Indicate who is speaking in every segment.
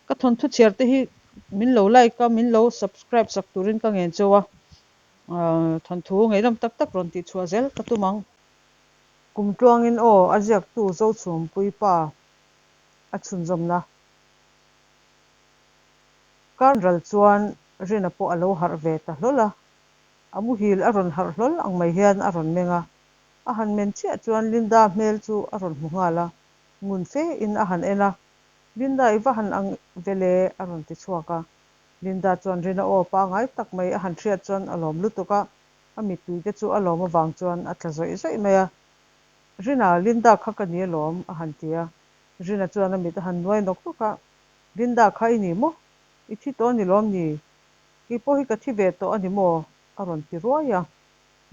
Speaker 1: Ka thawnthu chhiar te hi min lo like a, min lo subscribe sak turin ka ngen cheu a, thawnthu ngaihnawm tak tak rawn tih chhuah zel ka tum ang. Kum tluangin aw a ziaktu Zochhumpui pa a chhunzawmna kar ral chuan Rina pawh a lo harh ve ta hlawl a, a muhil a rawn harh hlawl ang mai hian a rawn meng a, a han men chiah chuan Linda hmel chu a rawn hmu nghal a, ngun fe in a han en a, Linda i va han ang ve le a rawn ti chhuak a. Linda chuan Rina aw pangai tak mai a han hriat chuan a lawm lutuk a, a mittui te chu a lawm avang chuan a tla zawih zawih mai a. Rina, Linda kha ka ni alawm a han ti a. Rina chuan a mit a han nuai nawk nawk a, Linda kha i ni maw? I thi tawh a ni lawm ni? Kei pawh hi ka thi ve tawh a ni maw? a rawn ti ruai a.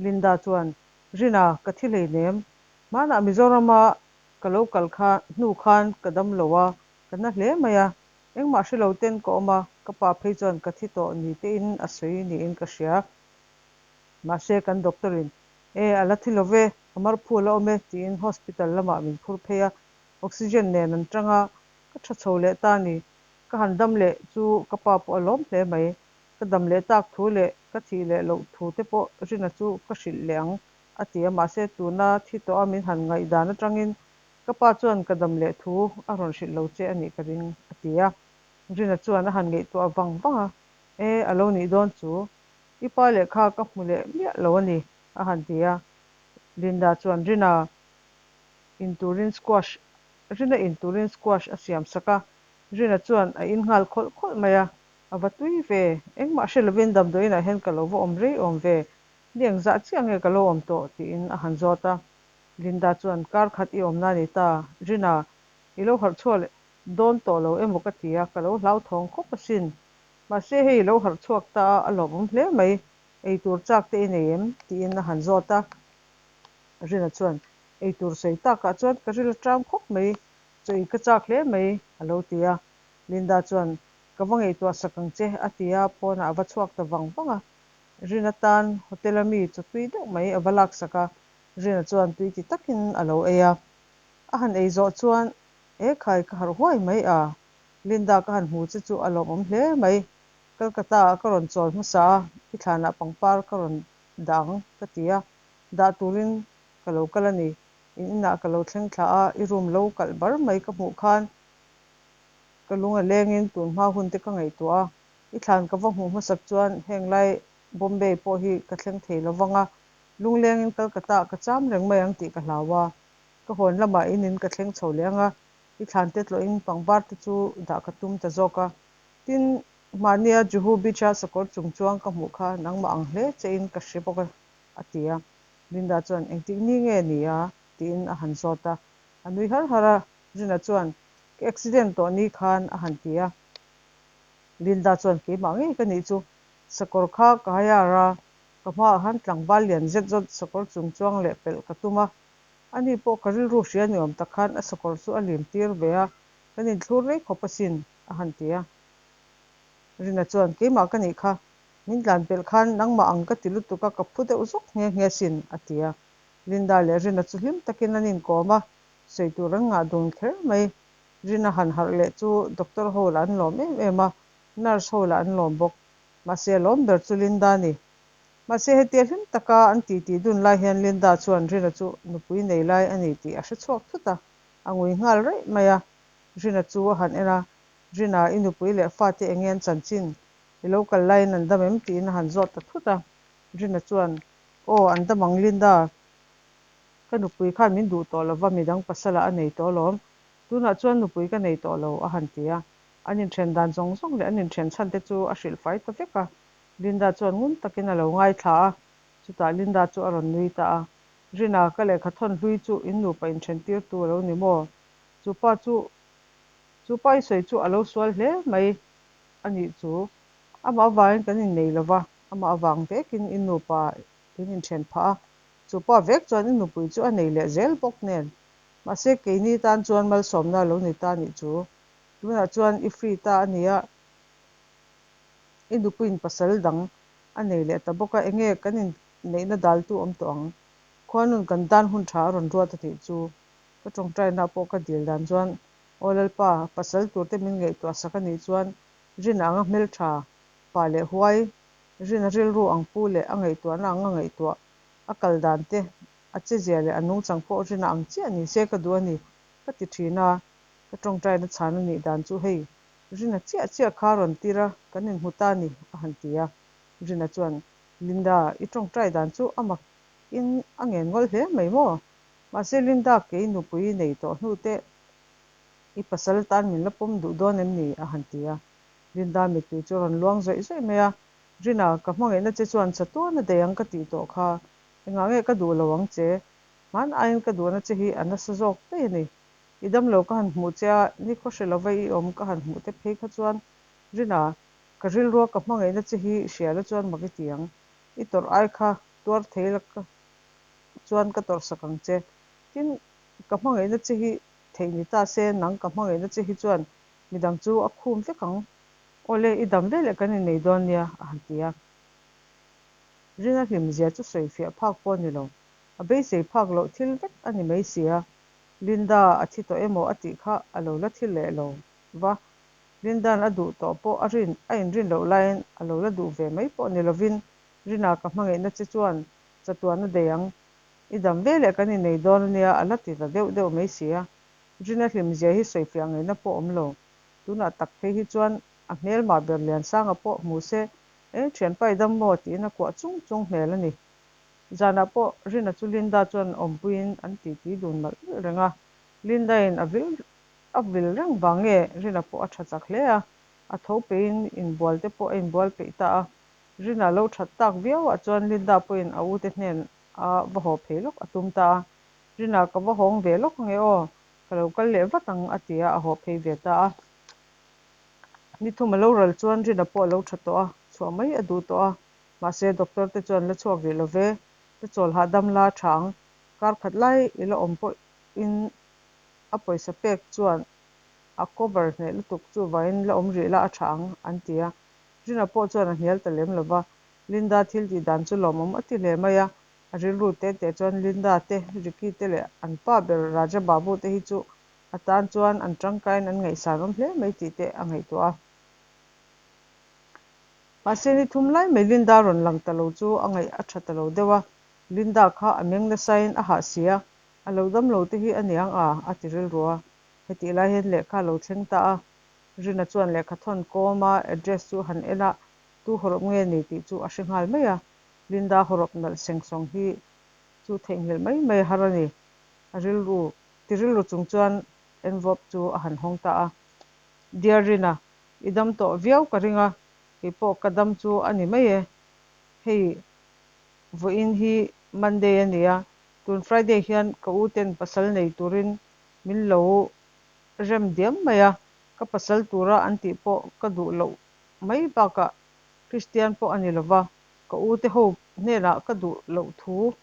Speaker 1: Linda chuan, Rina, ka thi hleinem. Hmanah Mizorama Ka lo kal kha hnu khan ka dam lo a, ka na hle mai a, engmah hre lo ten ka awm a, ka pa phei chuan ka thi tawh ni tein a sawi niin ka hria. Mahse kan doctor in, E, a la thi lo ve, a mar phu a la awm e, tiin hospital lamah min phur phei a, oxygen nen an tang a, ka tha chho leh ta ni. Ka han dam leh chu ka pa pawh a lawm hle mai. Ka dam leh tak thu leh ka thih leh loh thu te pawh Rina chu ka hrilh leh ang. A ti a, mahse tuna thi tawh a min han ngaihdan atangin ka pa chuan ka dam leh thu a rawn hrilh lo che a nih ka ring, a ti a. Rina chuan a han ngaihtuah vang vang a, E, a lo nih dawn chu, i pa lehkha ka hmu leh miah lo a ni, a han ti a. Linda chuan Rina in turin squash Rina in turin squash a siam sak a, Rina chuan a in nghal khawlh khawlh mai a, A va tui ve, engmah hre lovin damdawiinah hian ka lo va awm rei awm ve, Ni engzah chiah nge ka lo awm tawh? tiin a han zawt a. Linda chuan, Kar khat i awmna a ni ta, Rina, i lo harh chhuak leh dawn tawh lo emaw ka ti a, ka lo hlauthawng khawp asin. Mahse hei i lo harh chhuak ta a, a lawmawm hle mai, ei tur chak te i nei em? tiin a han zawt a. Rina chuan, Ei tur sawi takah chuan ka ril a ṭam khawp mai, chaw ei ka chak hle mai, a lo ti a. Linda chuan, Ka va ngaihtuah sak ang che, a ti a, pawnah a va chhuak ta vang vang a. Rina tan hotel a mi chaw tui deuh mai a va laksak a, Rina chuan tui ti takin a lo ei a. A han ei zawh chuan, E khai, ka harh huai mai a, Linda ka han hmu che chu a lawmawm hle mai. Calcutta ah ka rawn chawl hmasa a, i thlanah pangpar ka rawn dah ang ka ti a, dah turin ka lo kal a ni. In inah ka lo thleng thla a, i room lo kalh bar mai ka hmuh khan ka lung a lengin tun hma hun te ka ngaihtuah a, I thlan ka va hmuh hmasak chuan heng lai Bombay pawh hi ka thleng thei lo vang a, lunglengin Calcutta ah ka cham reng mai ang tih ka hlau a. Ka hawn lamah in in ka thleng chho leh ang a, i thlan te tlawhin pangpar te chu dah ka tum ta zawk a. Tin, mahnia Juhu Beach a sakawr chung chuang ka hmuh kha nangmah ang hle che in ka hre bawk a, a ti a. Linda chuan, Engtik ni nge ni a? tiin a han zawt a. A nui har har a, Rina chuan, Ka accident tawh ni khan, a han ti a. Linda chuan keimah ngei ka nih chu sakawr kha ka hire a, ka hmaah khan tlangval lian zet zawt sakawr chung chuang leh pelh ka tum a, ani pawh ka rilru hria ni awm tak khan a sakawr chu a lim tir ve a, kan inthlur rei khawp asin, a han ti a. Rina chuan keimah ka nih kha, min tlan pelh khan nangmah ang ka ti lutuk a, ka phu deuh zawk nghe nghe asin, a ti a. Linda leh Rina chu hlim takin an inkawm a, sawi tur an ngah dun kher mai. Rina han harh leh chu doctor ho lah an lawm em em a, nurse ho lah an lawm bawk. Mahse a lawm ber chu Linda a ni. Mahse hetia hlim taka an titi dun lai hian Linda chuan Rina chu nupui nei lai a ni tih a hre chhuak thut a, a ngui nghal raih mai a. Rina chu a han en a, Rina, i nupui leh fate eng nge an chanchin? I lo kal laiin an dam em? tiin a han zawt ta thut a. Rina chuan, Aw, an dam ang Linda. Ka nupui khan min duh tawh lova midang pasala a nei tawh alawm. Tunah chuan nupui ka nei tawh lo, a han ti a. An inthen dan zawng zawng leh an inthen chhan te chu a hrilh fai ta vek a. Linda chuan ngun takin a lo ngaithla a. Chutah Linda chu a rawn nui ta a. Rina, ka lehkha thawn hlui chu in nupa inthen tirtu a lo ni maw? Chu pa chu, chu pa i sawi chu a lo sual hle mai a nih chu. Amah avangin kan innei lo va, amah avang vekin in nupa in inthen phah a. Chu pa vek chuan i nupui chu a nei leh zel bawk nen. Mahse keini tan chuan malsawmna lo ni ta nih chu. Tunah chuan i free ta a nia, i nupuiin pasal dang a nei leh ta bawk a, enge kan inneihna daltu awm tawh ang? Khuanun kan dan hun tha a rawn ruat a tih chu ka tawngtaina pawh ka dil dan chuan Aw Lalpa, pasal turte min ngaihtuah sak a nih chuan Rina anga hmeltha, pa leh huai, Rina rilru ang pu leh a ngaihtuahna anga ngaihtuah, a kal dan te, a chezia leh a nungchang pawh Rina ang chiah ni se ka duh a ni, ka ti thin a. Ka tawngtaina chhan a nih dan chu hei, Rina chiah chiah kha rawn tir a, kan inhmu ta a ni, a han ti a. Rina chuan, Linda, i tawngtai dan chu a mak in a ngen ngawl hle mai maw? Mahse Linda kei nupui nei tawh hnu te i pasal tan min la pawm duh dawn em ni? a han ti a. Linda mittui chu a rawn luang zawih zawih mai a, Rina, ka hmangaihna che chuan chatuan a daih ang ka tih tawh kha, engah nge ka duh lo ang che? Hman aiin ka duhna che hi a nasa zawk daih a ni. I damlo ka han hmuh che a, nikhaw hre lova i awm ka han hmuh te phei kha chuan Rina, ka rilrua ka hmangaihna che hi hria la chuan mak i ti ang. I tawrh ai kha tuar thei la ka chuan ka tawrh sak ang che. Tin, ka hmangaihna che hi theih ni ta se, nang ka hmangaihna che hi chuan midang chu a khum vek ang. Awle, i dam veleh kan innei dawn nia, a han ti a. Rina hlimzia chu sawi fiah phak pawh a ni lo. A beisei phak loh thil vek a ni mai si a. Linda a thi tawh emaw a tih kha a lo la thi leh lo va. Linda'n a duh tawh pawh a rin a inrin loh laiin a lo la duh ve mai pawh ni lovin Rina ka hmangaihna che chuan chatuan a daih ang. I dam veleh kan innei dawn a nia a la ti ta deuh deuh mai si a. Rina hlimzia hi sawifiah ngaihna pawh awm lo. Tunah tak phei hi chuan a hmelmah ber Liansanga pawh hmu se, E thianpa i dam maw? tiin a kuah chung chung hmel a ni. Zanah pawh Rina chu Linda chuan awmpuiin an titi dun malh malh reng a. Linda-in a vil a vil reng vang nge Rina pawh a tha chak hle a, a tho peihin inbual te pawh a inbual peih ta a. Rina lo that tak viau ah chuan Linda pawhin a ute hnen a va haw phei lawk a tum ta a. Rina ka va hawng ve lawk ange aw, ka lo kal leh vat ang a ti a, a haw phei ve ta a. Ni thum a lo ral chuan Rina pawh a lo tha tawh a, chhuah mai a duh tawh a. Mahse doctor te chuan la chhuak rih lo ve, la chawl hahdam la tha ang, kar khat lai i la awm pawhin a pawisa pek chuan a cover hneh lutuk chuvangin la awm rih la a tha ang an ti a. Rina pawh chuan a hnial ta lem lo va, Linda thil tih dan chu lawmawm a ti hle mai a, a rilru te te chuan Linda te, Ricky te leh an pa ber Raja Babu te hi chu a tan chuan an tangkaiin an ngaihsanawm hle mai tih te a ngaihtuah a. Mahse ni thum lai mai Linda rawn lang ta lo chu a ngaih a tha ta lo deuh a, Linda kha a meng nasain a hah si a, a lo dam lo te hi a niang a, a ti rilru a. Hetih lai hian lehkha a lo thleng ta a, Rina chuan lehkha thawn kawm a address chu han en a, tu hawrawp nge ni tih chu a hre nghal mai a, Linda hawrawp nalh seng sawng hi chu theihnghilh mai mai har a ni. A rilru ti rilru chung chuan envelope chu a han hawng ta a, Dear Rina, i dam tawh viau ka ring a, kei pawh ka dam chu a ni mai e. Hei vawiin hi Monday a ni a, tun Friday hian ka u ten pasal nei turin min lo rem diam mai a, ka pasal tura an tih pawh ka duh loh mai bakah Kristian pawh a ni lova, ka u te ho hnenah ka duh loh thu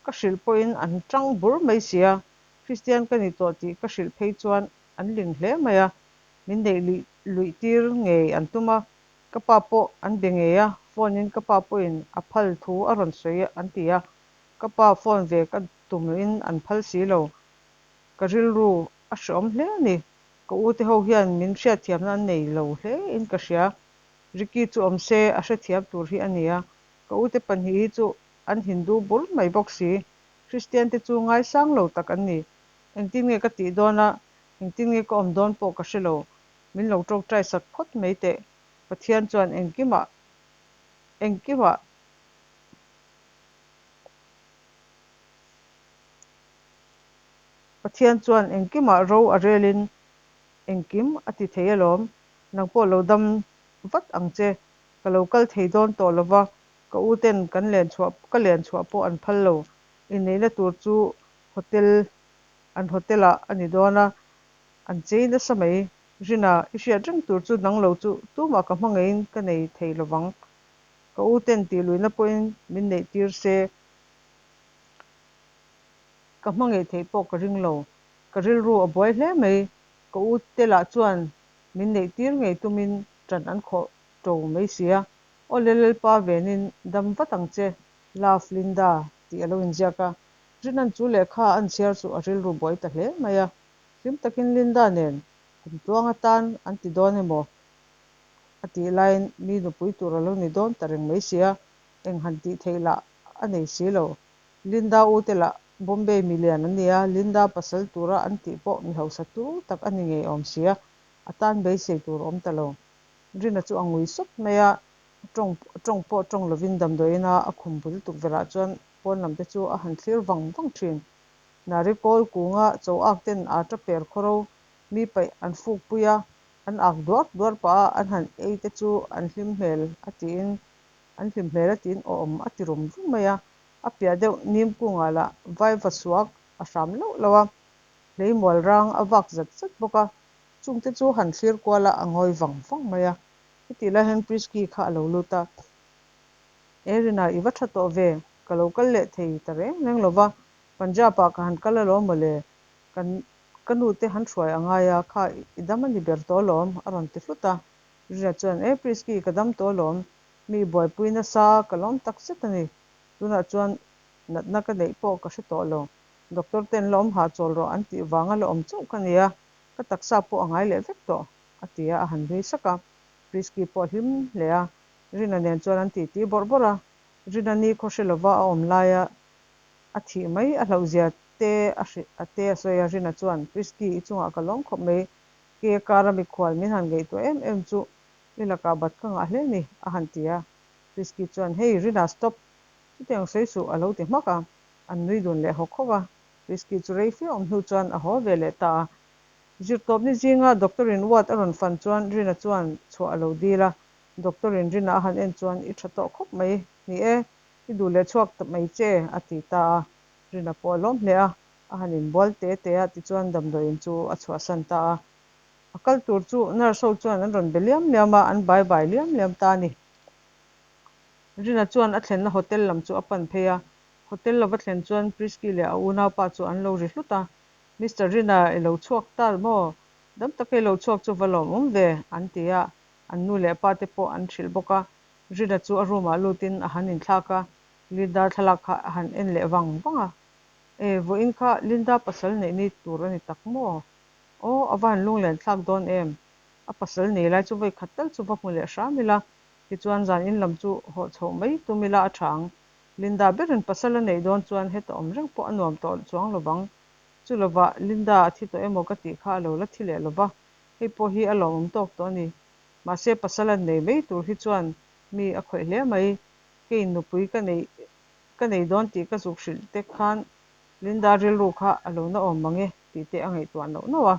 Speaker 1: ka hrilh pawhin an tang bur mai si a, Kristian ka ni tawh tih ka hrilh phei chuan an ling hle mai a, min neih luih luih tir ngei an tum a, ka pa pawh an be ngei a, phone in ka pa pawhin a phal thu a rawn sawi an ti a, ka pa phone ve ka tum in an phal si lo, ka rilru a hreawm hle a ni. Ka u te ho hian min hriatthiamna an nei lo hle in ka hria. Ricky chu awm se a hrethiam tur hi a ni a. Ka u te pahnih hi chu an Hindu bur mai bawk si. Kristian te chu ngaisang lo tak an ni. Engtin nge ka tih dawn a, engtin nge ka awm dawn pawh ka hre lo. Min lo tawngtai sak phawt mai teh. Pathian chuan engkimah engkimah Pathian chuan engkimah ro a relin engkim a ti thei alawm, nang pawh lo dam vat ang che, ka lo kal thei dawn tawh lova, ka u ten kan len chhuah ka len chhuah pawh an phal lo, inneihna tur chu hotel an hotel ah a ni dawn a, an chei nasa mai, Rina i hriat reng tur chu nang lo chu tumah ka hmangaihin ka nei thei lovang, ka u ten tih luihna pawhin min neih tir se. Ka hmangaih theih pawh ka ring lo. Ka rilru a buai hle mai. Ka u te lah chuan min neih tir ngei tumin ṭan an khawh ṭo mai sia. Aw le Lalpa venin dam vat ang che, Love Linda tih a lo inziak a. Rinan chu lehkha a an chhiar chu a rilru buai ta hle mai a. Hlim takin Linda nen kum tluang atan an ti dawn emaw a tih laiin mi nupui tur a lo ni dawn ta reng mai sia, eng han tih theih lah a nei si lo. Linda u te lah Bombay milian an ni a, Linda pasal tura an tih pawh mi hausa turu tak a ni ngei awm sia, a tan beisei tur a awm ta lo. Rina chu a ngui sawt mai a, tawng tawng pawh tawng lovin damdawiin a a khum bul tukverh ah chuan pawn lam te chu a han thlir vang vang thin. Narikawl kunga chaw ak ten ata per khawro mi paih an fuk pui a, an ak duar duar pah a, an han ei te chu an hlim hmel a tiin an hlim hmel a tiin awm a ti rum rum mai a. A piah deuh nim kungah lah vaiva suak a hram loh loh a, hleimual rang a vak zat zat bawk a, chungte chu han thlir kual a, a ngawi vang vang mai a. Hetih lai hian Prisky kha a lo lut a, Erina, i va tha tawh ve, ka lo kal leh thei ta reng reng lo va, Punjab-ah ka han kal alawm mawle, kan ka nute han hruai a ngai a, kha i dam a ni ber tawh alawm, a rawn ti hlut a. Rina chuan, E Prisky, ka dam tawh alawm, mi i buaipui nasa, ka lawm tak zet a ni. Tunah chuan natna ka neih pawh ka hre tawh lo. Doctor ten la awm hahchawl rawh an tih vanga la awm chauh ka nia, ka taksa pawh a ngai leh vek tawh, a ti a, a han nui sak a. Prisky pawh a hlim hle a, Rina nen chuan an titi bawrh bawrh a. Rina ni khaw hre lova a awm laia a thih mai a hlauhzia te a hrilh a te a sawi a. Rina chuan, Prisky, i chungah ka lawm khawp mai. Ke kara mikhual min han ngaihtuah em em chu i lakah bat ka ngah hle ni, a han ti a. Prisky chuan, Hey, Rina, stop! Chutiang sawi suh, a lo ti hmak a. An nui dun leh hawk hawk a. Prisky chu rei fe awm hnu chuan a haw ve leh ta a. Zirtawpni zinga doctor-in ward a rawn fan chuan Rina chuan chhuah a lo dil a. Doctor-in Rina a han en chuan, I tha tawh khawp mai, ni e, i duh leh chhuak ta mai che, a ti ta a. Rina pawh a lawm hle a, a han inbual te te a, tichuan damdawiin chu a chhuahsan ta a. A kal tur chu nurse ho chuan an rawn be liam liam a, an bai bai liam liam ta a ni. Rina chuan a thlenna hotel lam chu a pan phei a, hotel lova thlen chuan Prisky leh a unaupa chu an lo ri hlut a, Mister Rina i lo chhuak ta maw? Dam taka i lo chhuak chu va lawmawm ve, an ti a, an nu leh pa te pawh an hrilh bawk a. Rina chu a room ah lutin a han inthlak a, Linda thlalak kha a han en leh vang vang a. E, vawiin kha Linda pasal neih ni tur a ni tak maw? Aw, a va han lunglen thlak dawn em? A pasal nei lai chu vawi khat tal chu va hmu leh hram ila, tichuan zan in lam chu hawh chhoh mai tum ila a tha ang. Linda berin pasal a neih dawn chuan heta awm reng pawh a nuam tawh chuang lovang. Chu lovah Linda a thi tawh emaw ka tih kha a lo la thi leh lova, hei pawh hi a lawmawm tawk tawh a ni. Mahse pasal an nei mai tur hi chuan mi a khawih hle mai. Kei nupui ka neih ka nei dawn tih ka zuk hrilh te khan Linda rilru kha a lo na awm mang e tih te a ngaihtuah nauh nauh a.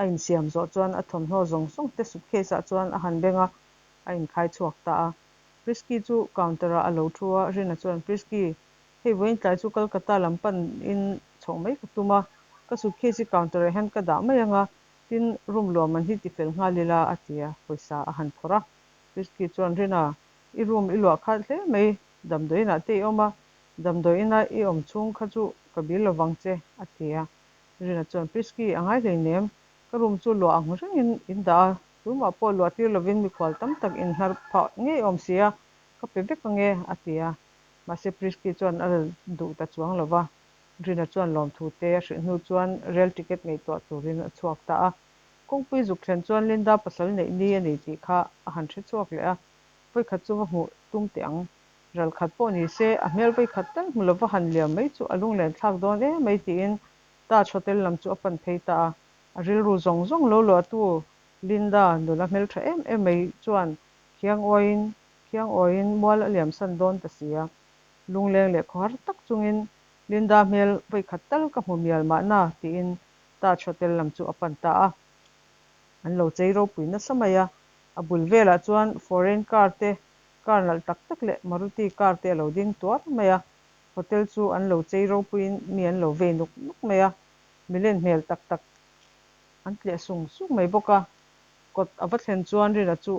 Speaker 1: A insiam zawh chuan a thawmhnaw zawng zawng te suitcase ah chuan a han beng a, a inkhai chhuak ta a. Prisky chu counter ah a lo thu a, Rina chuan, Prisky, hei vawiin tlai chu Kolkata lam pan in chhoh mai ka tum a, ka suitcase hi counter ah hian ka dah mai ang a, tin room luah man hi tifel nghal ila a ti a, pawisa a han phawrh a. Prisky chuan, Rina, i room i luah khat hle mai, damdawiin ah te i awm a, damdawiin a i awm chhung kha chu ka bil lovang che a ti a. Rina chuan, Prisky, a ngai hleinem, ka room chu luah ang rengin in dah a, tumah pawh luah tir lovin mikhual tam tak in hnar phah ngei awm si a, ka pe vek ange, a ti a. Mahse Prisky chuan a la duh ta chuang lo va. Rina chuan lawmthu te a hrilh hnu chuan rail ticket ngaihtuah turin a chhuak ta a. Kawngpui zuk thlen chuan Linda pasal neih ni a ni tih kha a han hre chhuak leh a, vawikhat chu va hmuh tum teh ang. Ral khat pawh ni se, a hmel vawikhat tal hmu lova han liam mai chu a lunglen thlak dawn em mai tiin Taj Hotel lam chu a pan phei ta a. A rilru zawng zawng lo luahtu Linda nula hmeltha em em mai chuan khiang awiin khiang awiin mual a liamsan dawn ta si a. Lungleng leh khawhar tak chungin Linda hmel vawikhat tal ka hmu mial mahna tiin Taj Hotel lam chu a pan ta a. An lo chei ropui nasa mai a, a bul velah chuan foreign car te Car nalh tak tak leh Maruti car te a lo ding tuar mai a, hotel chu an lo chei ropuiin mi an lo vei nuk nuk mai a, milen hmel tak tak an tleh sung sung mai bawk a. Kawt a va thlen chuan Rina chu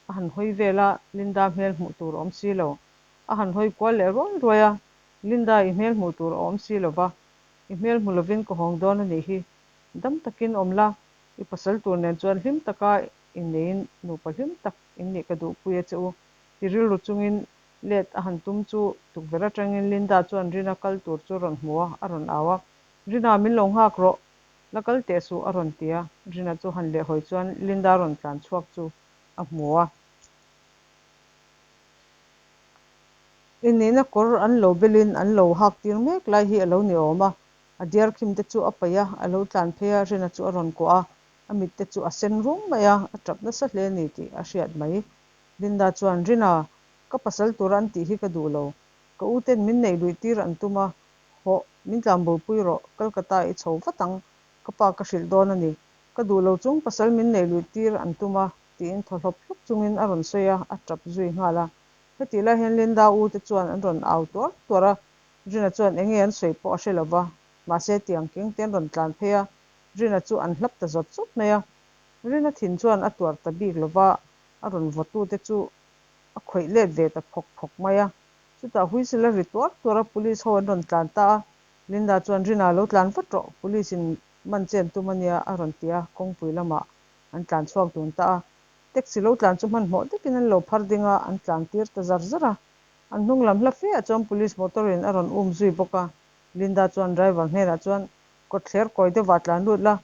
Speaker 1: a han hawi vel a, Linda hmel hmuh tur a awm si lo. A han hawi kual leh ruai ruai a, Linda i hmel hmuh tur a awm si lo va, i hmel hmu lovin ka hawng dawn a nih hi. Dam takin awm la, i pasal tur nen chuan hlim taka inneiin nupa hlim tak in nih ka duhpui a che u. Ti rilru chungin let a han tum chu tukverh atangin Linda chuan Rina kal tur chu a rawn hmu a, a rawn au a. Rina, min lo nghak rawh. La kal teh suh a rawn ti a, Rina chu han lehhawi chuan Linda rawn tlan chhuak chu a hmu a. Inneihna kawr an lo belin an lo hak tir mek lai hi a lo ni awm a, a diar khim te chu a paih a, a lo tlan phei a, Rina chu a rawn kuah a, a mit te chu a sen rum mai a, a tap nasa hle a ni tih a hriat mai. Linda chuan, Rina, ka pasal tura an tih hi ka duh lo. Ka u ten min neih luih tir an tum a, hawh, min tlanbopui rawh, Calcutta i chho vat ang, ka pa ka hrilh dawn a ni. Ka duh lo chung pasal min neih luih tir an tum a, tiin thaw hlawp hlawp chungin a rawn sawi a, a tap zui nghal a. Hetih lai hian Linda u te chuan an rawn au tuar tuar a, Rina chuan enge an sawi pawh a hre lo va, mahse tiang keng te an rawn tlan phei a, Rina chu an hlap ta zawt zawt mai a. Rina thin chuan a tuar ta bik lo va, a rawn vawtu te chu a khawih let ve ta phawk phawk mai a. Chutah whistle a ri tuar tuar a, police ho an rawn tlan ta a. Linda chuan, Rina lo tlan vat rawh, police in man che an tum a nia a rawn ti a, kawngpui lamah an tlan chhuak dun ta a. Taxi lo tlan chu hmanhmawh takin an lo phar ding a, an tlan tir ta zar zar a. An hnung lam hla fe ah chuan police motor in a rawn um zui bawk a. Linda chuan driver hnenah chuan, Kawtthler kawi deuhah tlan lut la,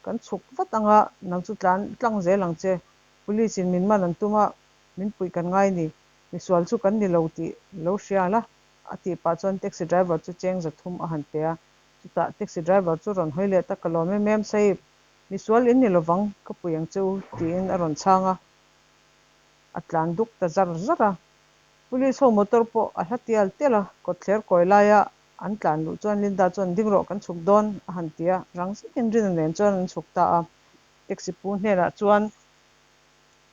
Speaker 1: kan chhuk vat ang a, nang chu tlan tlang zel ang che. Police in min man an tum a, min puih kan ngai ni. Misual chu kan ni lo tih lo hria la, a tih pah chuan taxi driver chu cheng 300 a han pe a. Chutah taxi driver chu rawn hawi leh ta, Ka lawm em em Sahib, misual in ni lovang, ka pui ang che u, tiin a rawn chhang a, a tlan duk ta zar zar a. Police ho motor pawh a hla tial tial a, kawtthler kawi laia an tlan luh chuan Linda chuan ding rawh kan chhuk dawn a han ti a, rang zetin Rina nen chuan an chhuk ta a. Taxi pu hnenah chuan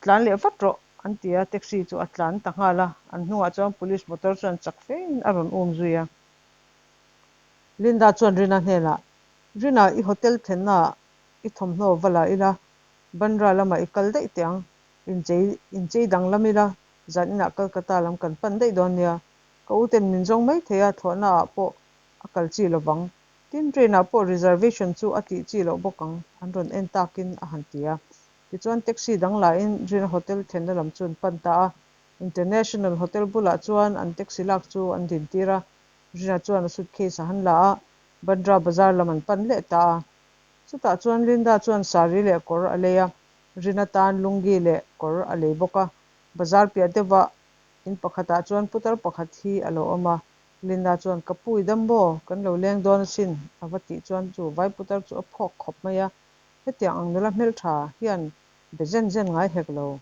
Speaker 1: Tlan leh vat rawh an ti a, taxi chu a tlan ta nghal a, an hnungah chuan police motor chuan chak fein a rawn um zui a. Linda chuan Rina hnenah, Rina, i hotel thlennaah i thawmhnaw va la ila, Bandra lamah i kal daih teh ang, inchei inchei danglam ila, zan inah Calcutta lam kan pan daih dawn nia. Ka u ten min zawng mai thei a, thlawhnaah pawh a kal chi lovang. Tin, train-ah pawh reservation chu a tih chi loh bawk ang, an rawn en takin a han ti a. Tichuan taxi dang lahin Rina Hotel thlenna lam chu an pan ta a, International Hotel bulah chuan an taxi lak chu an dintir a, Rina chuan a suitcase a han la a, Bandra Bazar lam an pan leh ta a. Chutah chuan Linda chuan sari leh kawr a lei a, Rina tan lungi leh kawr a lei bawk a. Bazar piah deuhah in pakhatah chuan putar pakhat hi a lo awm a, Linda chuan, Ka pu i dam maw? Kan lo leng dawn asin, a va tih chuan chu vai putar chu a phawk khawp mai a. Hetiang ang nula hmeltha hian be zen zen ngai hek lo.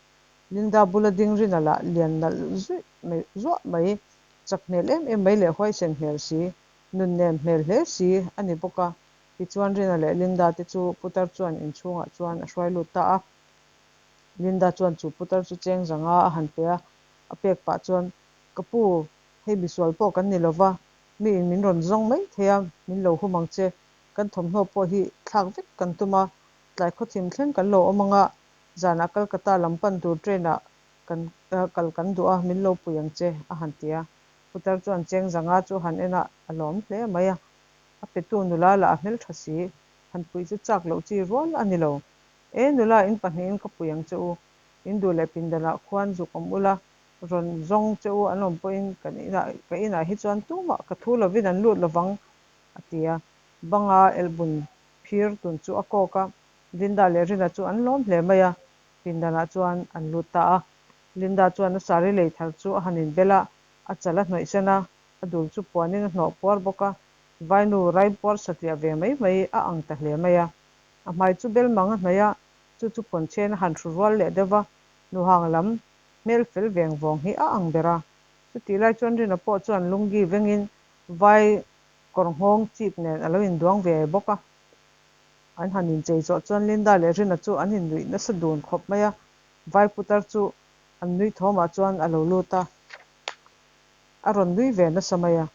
Speaker 1: Linda bula ding Rina lah lian nalh zuih mai zuah mai, chak hmel em em mai leh huaisen hmel si, nun nem hmel hle si a ni bawk a. Tichuan Rina leh Linda te chu putar chuan inchhungah chuan a hruai lut ta a. Linda chuan chu putar chu cheng zanga a han pe a, a pek pah chuan, Ka pu, hei misual pawh kan ni lova, mi in min rawn zawng mai thei a, min lo hum ang che. Kan thawmhnaw pawh hi thlak vek kan tum a, tlai khawthim thleng kan lo awm ang a, zanah Calcutta lam pan tur train ah kan kal kan duh a, min lo pui ang che, a han ti a. Putar chuan cheng zanga chu han en a, a lawm hle mai a. A petu nula lah a hmeltha si, han puih chu chak loh chi rual a ni lo. E nula, in pahnihin ka pui ang che u, in duh leh pindanah khuan zuk awm ula, rawn zawng che u an awm pawhin kan inah ka inah hi chuan tumah ka thu lovin an lut lovang, a ti a. Banga elbun phir tun chu a kawk a, Linda leh Rina chu an lawm hle mai a, pindanah chuan an lut ta a. Linda chuan a sari lei thar chu a han inbel a, a chal a hnawih sen a, a dul chu puanin a hnawh puar bawk a, vainu rai puar satliah ve mai mai a ang ta hle mai a. A hmai chu bel mang a hnawih a, chu chu pawnchhen a han hru rual leh deuh va, nuhang lam hmel fel veng vawng hi a ang ber a. Chutih lai chuan Rina pawh chuan lungi vengin vai kawr nghawng chip nen a lo induang ve bawk a. An han inchei zawh chuan Linda leh Rina chu an innuih nasa dun khawp mai a, vai putar chu an nui thawmah chuan a lo lut a, a rawn nui ve nasa mai a.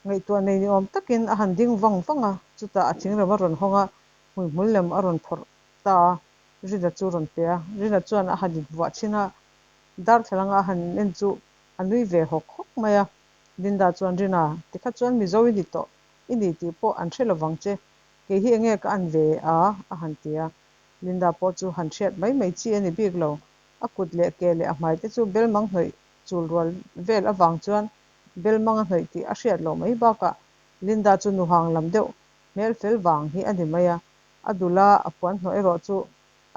Speaker 1: Ngaihtuah nei ni awm takin a han ding vang vang a, chutah a thingrem a rawn hawng a, hmuihmul lem a rawn phawrh ta a, Rina chu rawn pe a. Rina chuan a han invuah chhin a, darthlalang a han en chu a nui ve hawk hawk mai a. Linda chuan, Rina, tikha chuan Mizo i ni tawh, i ni tih pawh an hre lovang che, kei hi enge ka an ve a? a han ti a. Linda pawh chu han hriat mai mai chi a ni bik lo. A kut leh ke leh a hmai te chu belmang hnawih chul rual vel avang chuan belmang a hnawih tih a hriat loh mai bakah Linda chu nuhang lam deuh hmel fel vang hi a ni mai a. A dul a, a puan hnawh erawh chu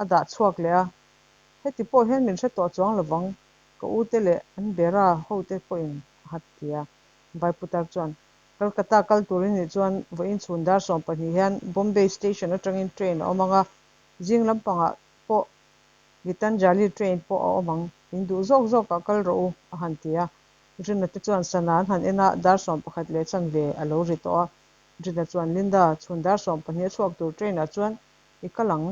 Speaker 1: a dah chhuak leh a. Heti pawh hian min hre tawh chuang lovang, ka u te leh an bera hote pawhin a hat ti a. Vai putar chuan, Calcutta kal tur i nih chuan vawiin chhun dar 12 hian Bombay Station atangin train a awm ang a, zing lampangah pawh Gitanjali train pawh a awm ang, in duh zawk zawkah kal rawh u, a han ti a. Rina te chuan sana an han en a, dar 11 leh chanve a lo ri tawh a. Rina chuan, Linda, chhun dar 12 a chhuak tur train ah chuan i kal ang.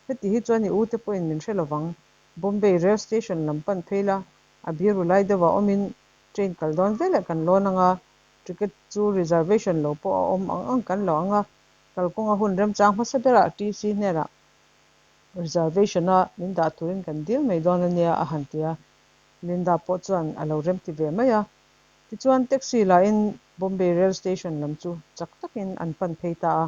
Speaker 1: Heti hi chuan i u te pawhin min hre lovang. Bombay rail station lam pan phei la, a biru lai deuhah awmin train kal dawn veleh kan lawn ang a, ticket chu reservation lo pawh a awm ang ang kan lo ang a, kalkawnga hun remchang hmasa berah TC hnenah reservation a min dah turin kan dil mai dawn a nia a han ti a, Linda pawh chuan a lo remti ve mai a. Tichuan taxi lahin Bombay rail station lam chu chak takin an pan phei ta a.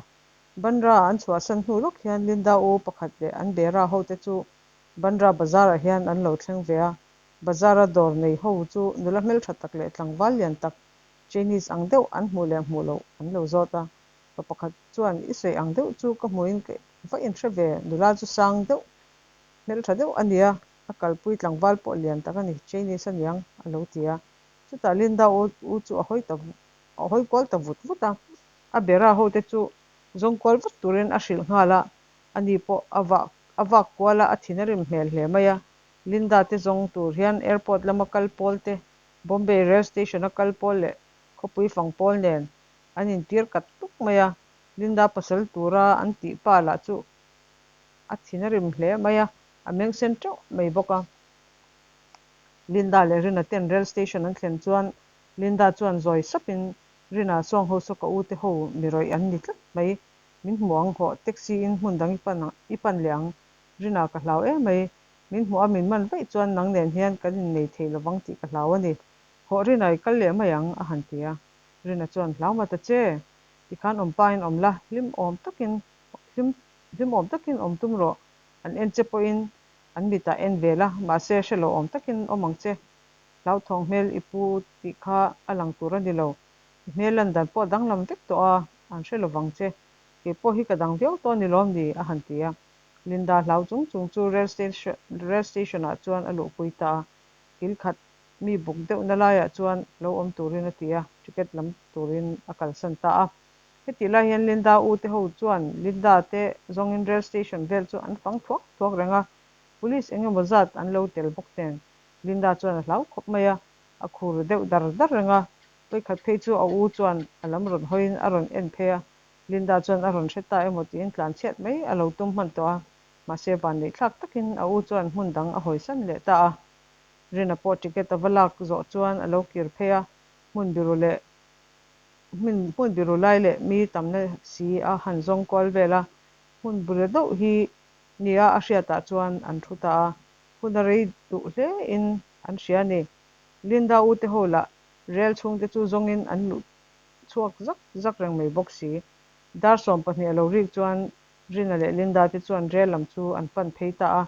Speaker 1: Bandra an chhuahsan hnu lawk hian Linda u pakhat leh an bera hote chu Bandra bazar ah hian an lo thleng ve a. Bazar a dawr nei ho chu nula hmeltha tak leh tlangval lian tak Chinese ang deuh an hmuh leh hmuh loh an lo zawt a. Pa pakhat chuan i sawi ang deuh chu ka hmuhin ka va inhre ve, nula chu sang deuh, hmeltha deuh a nia, a kalpui tlangval pawh lian tak a ni, Chinese a niang a lo ti a. Chutah Linda u u chu a hawi ta a hawi kual ta vut vut a, a bera hote chu zawng kual vat turin a hrilh nghal a, ani pawh a vah a vak kual a, a thin a rim hmel hle mai a. Linda te zawng tur hian airport lama kal pawl te, Bombay rail station a kal pawl leh khawpui fang pawl nen an intir kat tuk mai a, Linda pasal tura an tih pa lah chu a thin a rim hle mai a, a meng sen teuh mai bawk a. Linda leh Rina ten rail station an thlen chuan Linda chuan zawi sapin Rina sawng ho saw ka u te ho mi rawih an ni tlat mai, min hmu ang hawh taxi in hmun dang i pan i pan leh ang, Rina ka hlau em mai, min hmuh a min man vaih chuan nang nen hian kan innei thei lovang tih ka hlau a ni, hawh Rina i kal leh mai ang a han ti a. Rina chuan hlau ma ta che, tikhan awm pain awm la, hlim awm takin hlim hlim awm takin awm tum rawh, an en che pawhin an mitah en ve la, mahse hre lo awm takin awm ang che, hlauthawng hmel i pu tih kha a lang tur a ni lo, i hmel lan dan pawh danglam vek tawh a, an hre lovang che, kei pawh hi ka dang viau tawh a ni lawm ni? a han ti a, Linda hlau chung chung chu rail station rail station ah chuan a luhpui ta a, kil khat Mi buk deuhna laiah chuan lo awm turin a ti a, ticket lam turin a kalsan ta a. Hetih lai hian Linda u te ho chuan Linda te zawngin rail station vel chu an fang thuak thuak reng a, police eng emaw zat an lo tel bawk nen. Linda chuan a hlau khawp mai a, a khur deuh dar dar reng a. Vawikhat phei chu a u chuan a lam rawn hawiin a rawn en phei a, Linda chuan a rawn hre ta emaw tiin tlan chhiat mai a lo tum hman tawh a, mahse vanneihthlak takin a u chuan hmun dang a hawisan leh ta a. Rina pawh ticket a va lak zawh chuan a lo kir phei a, hmun biru leh hmun hmun biru lai leh mi tamna si a han zawng kual vel a, hmun bure deuh hi nia a hriatah chuan an thu ta a, hun a rei duh hle in an hria a ni. Linda u te ho lah rel chhungte chu zawngin an luh chhuak zak zak reng mai bawk si. Dar 12 a lo rik chuan Rina leh Linda te chuan rel lam chu an pan phei ta a,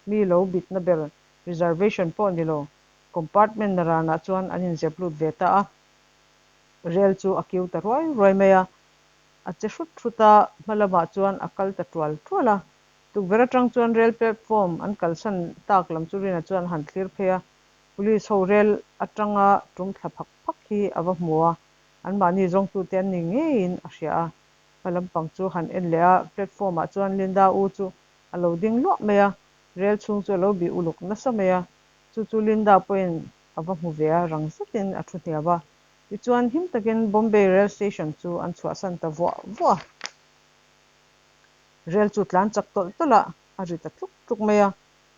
Speaker 1: mi lo bitna ber Reservation pawh ni lo, compartment na ranah chuan an inzep lut ve ta a. Rel chu a kiu ta ruai ruai mai a, a che hrut hrut a, hma lamah chuan a kal ta tual tual a. Tukverh atang chuan rel platform an kalsan tak lam chu Rina chuan a han thlir phei a, police ho rel atanga tum thla phak phak hi a va hmu a, anmahni zawngtute an ni ngeiin a hria a. Hma lampang chu han en leh a, platform ah chuan Linda u chu a lo ding luah mai a, Rel chhung chu a lo bih uluk nasa mai a, chu chu Linda pawhin a va hmu ve a, rang zetin a thu hniam a. Tichuan him takin Bombay Rail Station chu an chhuahsan ta vuah vuah a. Rel chu tlan chak tawlh tawlh a, a ri ta tluk tluk mai a.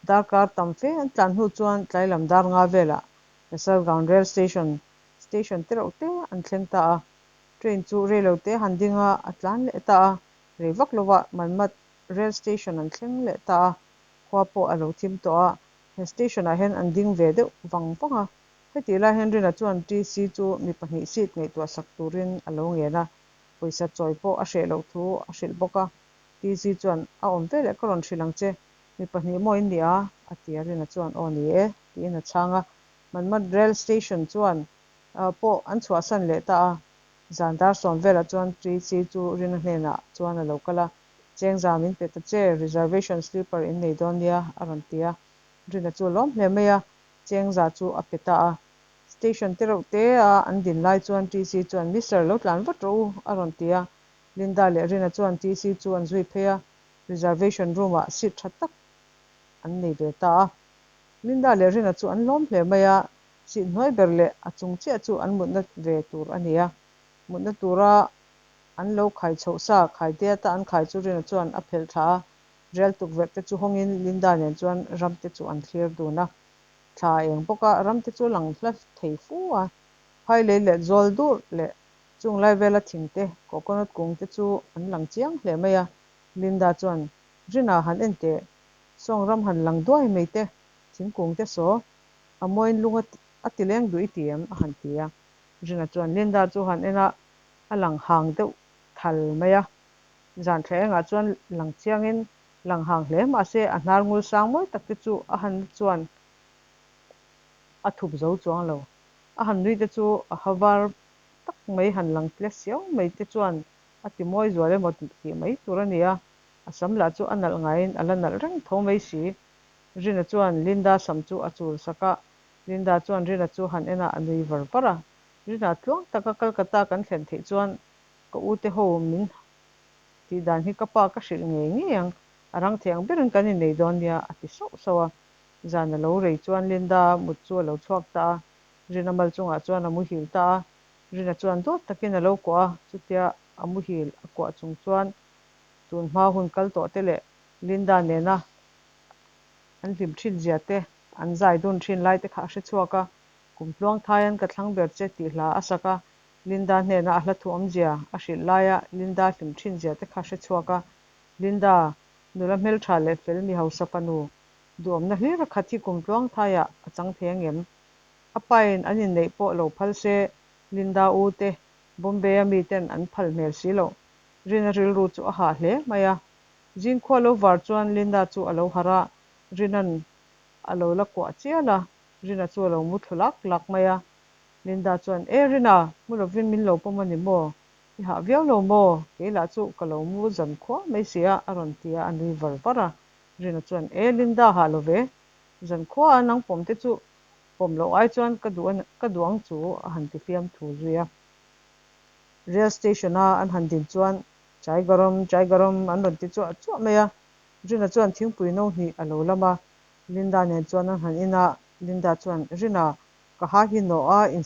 Speaker 1: Darkar tam fe an tlan hnu chuan tlailam dar nga velah Lasalgaon Rail Station, station te reuh te an thleng ta a. Train chu reilo te han ding a, a tlan leh ta a. Rei vak lovah Manmat Rail station an thleng leh ta a, khua pawh a lo thim tawh a, he station ah hian an ding ve deuh vang vang a. Hetih lai hian Rina chuan TC chu mi pahnih seat ngaihtuah sak turin a lo ngen a, pawisa chawi pawh a hreh loh thu a hrilh bawk a. TC chuan, A awm veleh ka rawn hrilh ang che, mi pahnih maw in ni a? a ti a, Rina chuan, Aw ni e, tiin a chhang a. Manmad Rail station chuan pawh an chhuahsan leh ta a, zan dar 10 velah chuan TC chu Rina hnenah chuan a lo kal a. Chengza min pe ta che, reservation sleeper in nei dawn nia, a rawn ti a. Rina chu a lawm hle mai a, chengza chu a pe ta a. Station te reuh te a an din lai chuan TC chuan, Mister, lo tlan vat rawh u, a rawn ti a. Linda leh Rina chuan TC chu an zui phei a, reservation room ah seat tha tak an nei ve ta a. Linda leh Rina chu an lawm hle mai a, seat hnuai ber leh a chung chiah chu an mutna ve tur a ni a. Mutna tura an lo khai chhoh sa khai te ata an khai chu Rina chuan a phelh thla a, rial tukverh te chu hawngin Linda nen chuan ram te chu an thlir dun a. Thla a eng bawk a, ram te chu a lang hla thei fu a. Phai lei leh zawl dur leh chung lai vela thing te, coconut kung te chu an lang chiang hle mai a. Linda chuan, Rina han en teh, sawng ram han lang duai mai te, thingkung te saw, a mawiin lung a ti leng duh i ti em? a han ti a. Rina chuan Linda chu han en a, a lang hang deuh thal mai a. Zan thla engah chuan lang chiangin lang hang hle mahse a hnar ngul sang mawi tak te chu a han chuan a thup zo chuang lo. A han nui te chu a ha var tak mai han lang tle siau mai te chuan a ti mawi zual emaw tih mai tur a ni a. A sam lah chu a nalh ngaiin a la nalh reng tho mai si. Rina chuan Linda sam chu a chul sak a, Linda chuan Rina chu han en a, a nui var var a. Rina tluang taka Calcutta kan thlen theih chuan ka u te ho min tih dan hi ka pa ka hrilh ngei ngei ang, a rang thei ang berin kan innei dawn nia, a ti sauh sauh a. Zan a lo rei chuan Linda mut chu a lo chhuak ta a, Rina mal chungah chuan a muhil ta a. Rina chuan dawt takin a lo kuah a, chutia a muhil a kuah chung chuan tun hma hun kal tawh te leh Linda nena an hlim thin zia te, an zai dun thin lai te kha a hre chhuak a, Kum tluang thaian ka thlang ber che tih hla a sak a, Linda hnena a hla thu awmzia a hrilh laia Linda hlim thin zia te kha hre chhuak a, Linda, nula hmeltha leh fel mi hausa fanu, duhawmna hlir a khat hi kum tluang thaiah a chang thei angem? A pain an inneih pawh lo phal se, Linda u te Bombay-a miten an phal hmel si loh. Rina rilru chu a hah hle mai a. Zingkhua lo var chuan Linda chu a lo harh a, Rina'n a lo la kuah chial a, Rina chu a lo mu thlu lak lak mai a. Linda chuan, E Rina, mu lovin min lo pawm a ni maw? I hah viau lo maw? Kei lah chu ka lo mu zan khua mai si a, a rawn ti a, a nui var var a. Rina chuan, E Linda, hah lo ve. Zan khua a nang pawm te chu pawm loh ai chuan ka duh ka duh ang chu, a han ti fiam thu zui a. Rail station a an han din chuan Chai garam, chai garam an rawn ti chuah chuah mai a. Rina chuan thingpui no hnih a lo lam a. Linda nen chuan an han in a, Linda chuan, Rina, ka ha hi nawh a, in.